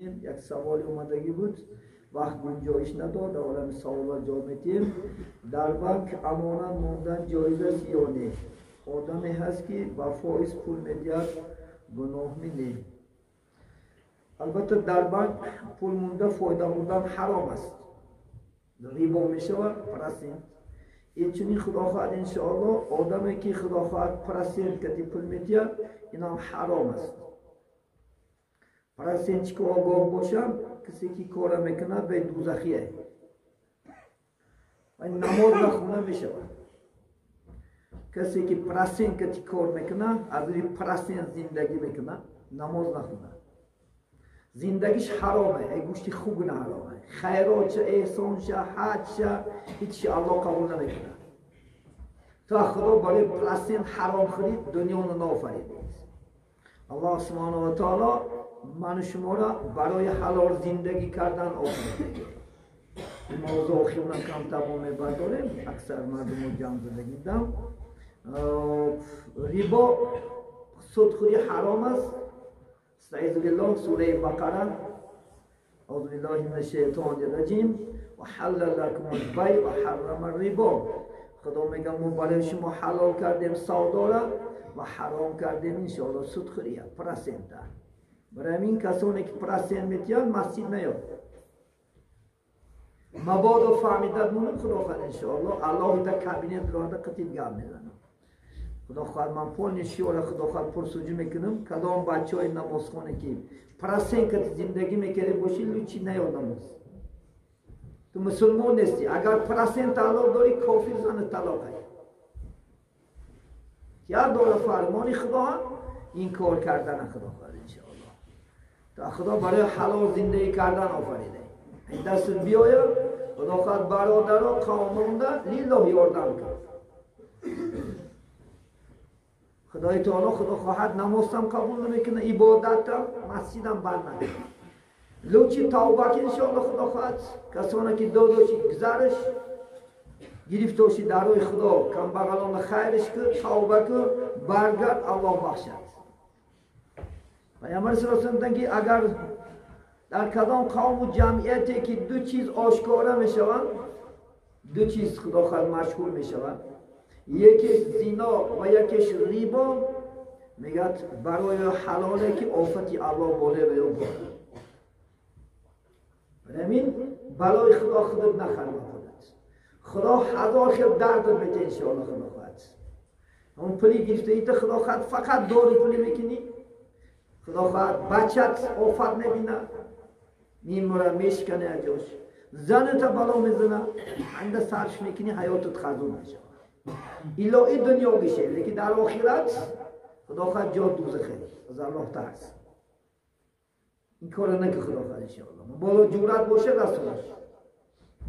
Як саволи омадагӣ буд, вақт гунҷоиш надод, дар олами саволот ҷавоб медиҳем. Дар банк амонат мондан ҷоиз аст ё не? Одаме ҳаст, ки ба фоиз пул медиҳад, гуноҳ ми не? Албатта, дар банк пул монда фоида бурдан ҳаром аст, рибо мешавад, процент. Инчунин, худо хоҳад, иншоалло, одаме ки, худо хоҳад, процент кати пул медиҳад, инам ҳаром аст. Процентчик огоҳ бошам, касе ки кора мекунад, бе дузахие ва намоз нахона мешавад. Касе ки процент кати кор мекунад, аз рӯи процент зиндагӣ мекунад, намоз нахона, зиндагиш ҳароме. Эй, гӯшти хуг на ҳароме, хайротша, эҳсонша, ҳаҷша, ҳичи Аллоҳ қабул намекунад. То Худо барои процент ҳаром хӯрид дунёно наофарид. Аллоҳ субҳану ва таоло ману шуморо барои ҳалол зиндагӣ кардан офарида. Мавзӯъ охирна камтар мо мебардорем, аксар мардумо ҷамъ задагидам. Рибо, судхӯрӣ ҳаром аст. استعیذ بالله، سوره بقره، اعوذ بالله من الشیطان الرجیم، احل لکم البیع و حرم الربا. خدا میگه ما برای شما حلال کردیم سودا را و حرام کردیم انشاءالله سودخوری، процент. برای همین کسانی که процент میتیان مسجد نیاد. مبادا فهمیدد مونم، خدا خواهد انشاءالله الله در کابینت رانده قطیب گم میزنم. خدا خواهد من پول نشیوره، خدا خواهد پرسجو میکنم. کدام بچه های نمازخانه که процент که زندگی میکرده باشی، лучше نیاد نماز. تو مسلمان نیستی اگر процент تعلق داری. کافر زن طلاق یا داره فرمان خدا این کار کردن. خدا خواهد انشاءالله تا خدا برای حلال زندگی کردن آفریده. این دست بیاید، خدا خواهد برادرها قومونده لله یاردم کرد. خدای تعالی خدا خواهد نمازم قبول نمیکنه، عبادتم، مسجدم بند نمیکنه. лучше тавба ки иншоалло. Худо хоҳад, касоне ки додоши гузариш гирифтоши, дар роҳи Худо камбағалона хайриш ку, тавба ку, баргард, Аллоҳ бахшад. Пайғамбар саллаллоҳу алайҳи васаллам ки агар дар кадом қавму ҷамъияте ки ду чиз ошкора мешаванд, ду чиз, худо хоҳад, машҳур мешаванд, якеш зино ва якеш рибо, мегӯяд, барои ҳалоле ки офати Аллоҳ боле ба ё борад. Ҳамин балои Худо худат нахар ба худат. Худо ҳазор хел дардат мете иншоалло. Худо хоҳад, он пули гирифтаита, худо хоҳад, фақат дори пули мекунӣ. Худо хоҳад, бачат офат мебинад, мемура, мешикане аҷош, заната бало мезана, анда сарш мекунӣ, ҳаётат хазун мешавад. Илоҳи дунё гише, лекин дар охират, худо хоҳад, ҷо дузахе. Аз Аллоҳ тарс, ин кора наки. Худо хоҳад иншоалло, боло ҷуръат боша, расулаш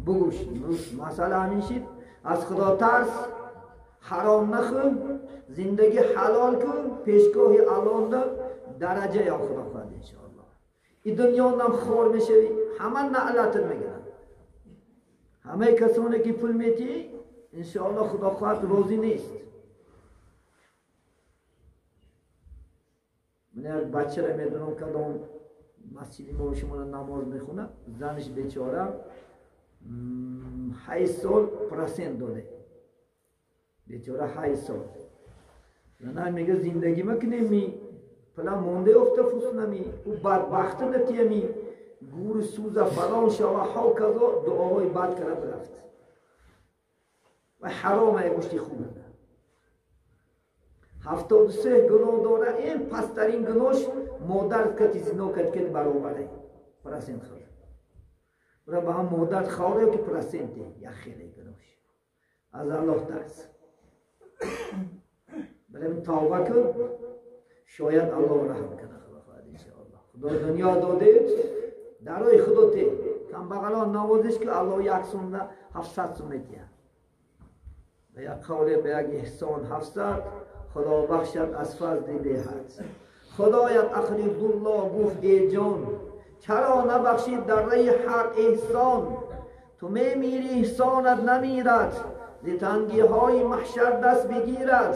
бугӯш. Масъала ҳамин шид: аз Худо тарс, ҳаром нахӯр, зиндагӣ ҳалол кун, пешгоҳи Аллоҳда дараҷа ё. Худо хоҳад иншоалло, и дунёнам хор мешавӣ, ҳама наълатат мегиранд. Ҳамаи касоне ки пул метиҳӣ, иншоалло, худо хоҳад, розӣ нест. Ман як бачаро медонам, кадом масҷиди мо шуморо намоз мехонад. Занаш бечора 8 сол процент доде, бечора 8 сол. Зана мега: «Зиндагӣ макунеми, пула монда ёфта фуснами, ӯ бадбахта натиями, гуру сӯза, фалон шава», ҳоказо дуоҳои бад карда рафт. Ва ҳарома, гӯшти хуб. 73 гуноҳ дора. Ин пасттарин гуноҳш модар кати зино кард, ки баробаре процент хӯр. Ура ба ҳам модар хоре ки проценте як хеле гуноҳш. Аз Аллоҳ тарс, барем, тавба кун, шояд Аллоҳ раҳм кунад. Худо хоҳад иншоаллоҳ, Худо дунё додед, дар роҳи Худо те, камбағалон навозиш ки, Аллоҳ як сумна 700 сум метиҳад. Ба як қавле, ба як эҳсон 700, Худо бахшад аз фазли беҳад. Худоят ақридулло гуфт: «Эй ҷон, чаро набахшид дар раи ҳақ эҳсон? Ту мемири, эҳсонат намирад, зи тангиҳои маҳшар даст бигирад».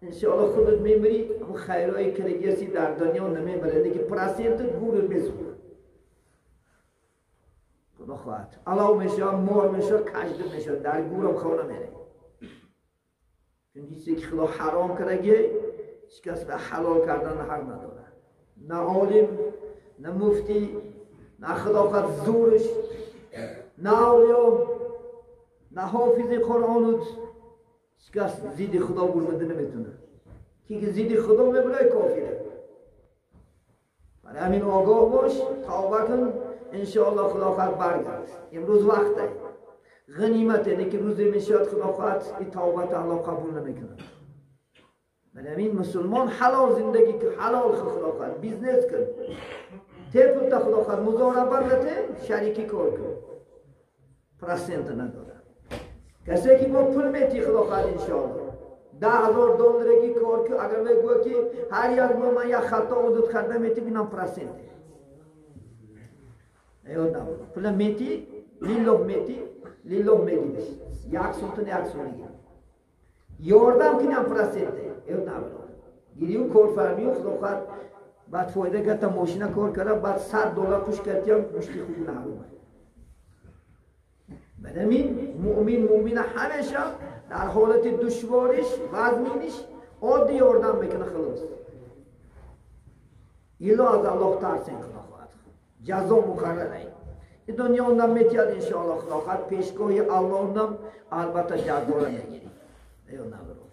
Иншоалло, худат мемирӣ, ҳамун хайрҳои киргиаси дар дунё намебарад, ки процентат гурут месӯзад. خدا خواهد علاو میشه، مار میشه، کجده میشه، در گورم خانه میره. چون هیچی که خدا حرام کرده هیچ کس به حلال کردن حق نداره، نه عالم، نه مفتی، نه خدا خواهد زورش، نه اولیا، نه حافظ قرآن. هیچ کس زید خدا برمده نمیتونه. کی که زید خدا میبره کافره. برای همین آگاه باش، توبه کن، انشاءالله خدا خواهد برگرد. امروز وقته، غنیمته، نه که روزی میشد خدا خواهد این توبت الله قبول نمیکنه. برای همین مسلمان حلال زندگی که حلال خدا خواهد business کن، تپل تا خدا خواهد مضاربه نته، شریکی کار کن، procent نداره. کسی که با پول میتی خدا خواهد انشاءالله 10,000 دلاری کار که اگر بگو که هر یک ماه من یک خطا عدد کرده میتی بینم procent یاد نبود. پول میتی لیلوه میتی لیلوه میگیرش، یک سوتن یک سو میگیرم یاردم که نم procent یاد نبود. گیریو کار فرمیو خدا خواهد بعد فایده کرد تا ماشین کار کرد، بعد $100 پوش کردیم مشتی خوب نبود. برای مؤمن همیشه در حالت دشواریش وزنینش عادی یاردم میکنه خلاص. ایلا از الله ترسین خدا خواهد جزا مقرره. این دنیا اونم میتید انشاءالله خدا خواهد پیشگاه الله اونم البته جزا را میگیری. ایو نبرو.